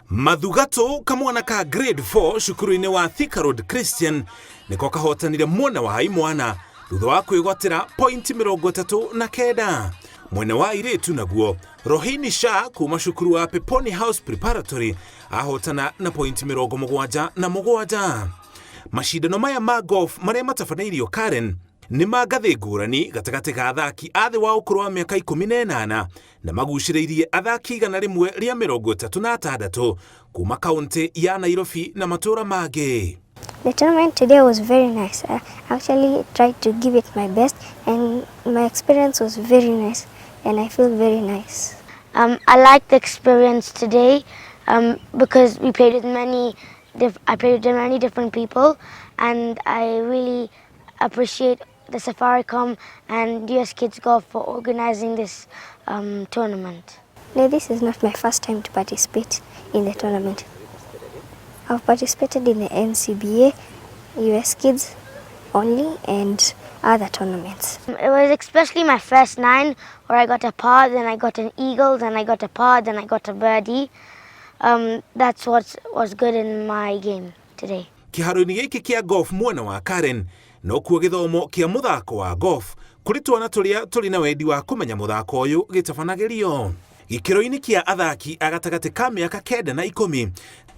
Mathugatũ kamwana ka grade 4 cukuru-inĩ wa Thika Road Christian nĩko kahotanire mwena wa imwana thutha wa kwĩgwatĩra pointi 39. Mwena wa airĩtu naguo, Rohini Shah kuma cukuru wa Peponi House Preparatory ahotana na pointi 77. Macindano maya ma golf marĩa matabanĩirio Karen nĩ ma ngathĩ ngũrani gatagatĩ ga athaki a thĩ wa ũkũrũ wa mĩaka 18 na magucĩrĩirie athaki 136 kuma kaũntĩ ya Nairobi na matũũra mangĩ. The tournament today was very nice. I actually tried to give it my best and my experience was very nice and I feel very nice. I liked the experience today because we played with many, I played with many different people and I really appreciate the Safaricom and US Kids Golf for organizing this tournament. No, this is not my first time to participate in the tournament. I've participated in the NCBA, US Kids only and other tournaments. It was especially my first nine where I got a par, then I got an eagle, then I got a par, then I got a birdie. That's what was good in my game today. Kĩharo-inĩ gĩkĩ kĩa golf mwena wa Karen nokuo gĩthomo kĩa mũthako wa golf kũrĩ twana tũrĩa tũrĩ na wendi wa kũmenya mũthako ũyũ gĩtabanagĩrio. Gĩkĩro-inĩ kĩa athaki a gatagatĩ ka mĩaka 9 na 10,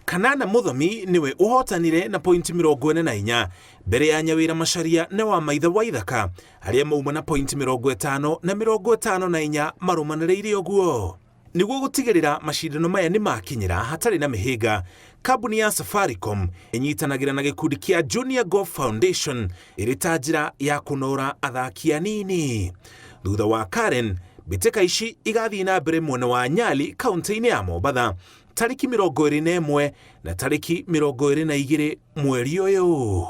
Kanana Mũthomi nĩwe ũhotanire na pointi 44 mbere ya Nyawĩra Macharia na wa Maitha Waithaka arĩa mauma na pointi 50 na 54 marũmanĩrĩire ũguo. Nĩguo gũtigĩrĩra macindano maya nĩ makinyĩra hatarĩ na mĩhĩnga, kambuni ya Safaricom ĩnyitanagĩra na gĩkundi kĩa Junior Golf Foundation ĩrĩ ta njĩra ya kũnora athaki anini. Thutha wa Karen, mbĩtĩka ici igathiĩ na mbere mwena wa Nyali kaunti-inĩ ya Mombatha tarĩki 21 na tarĩki 22 mweri ũyũ.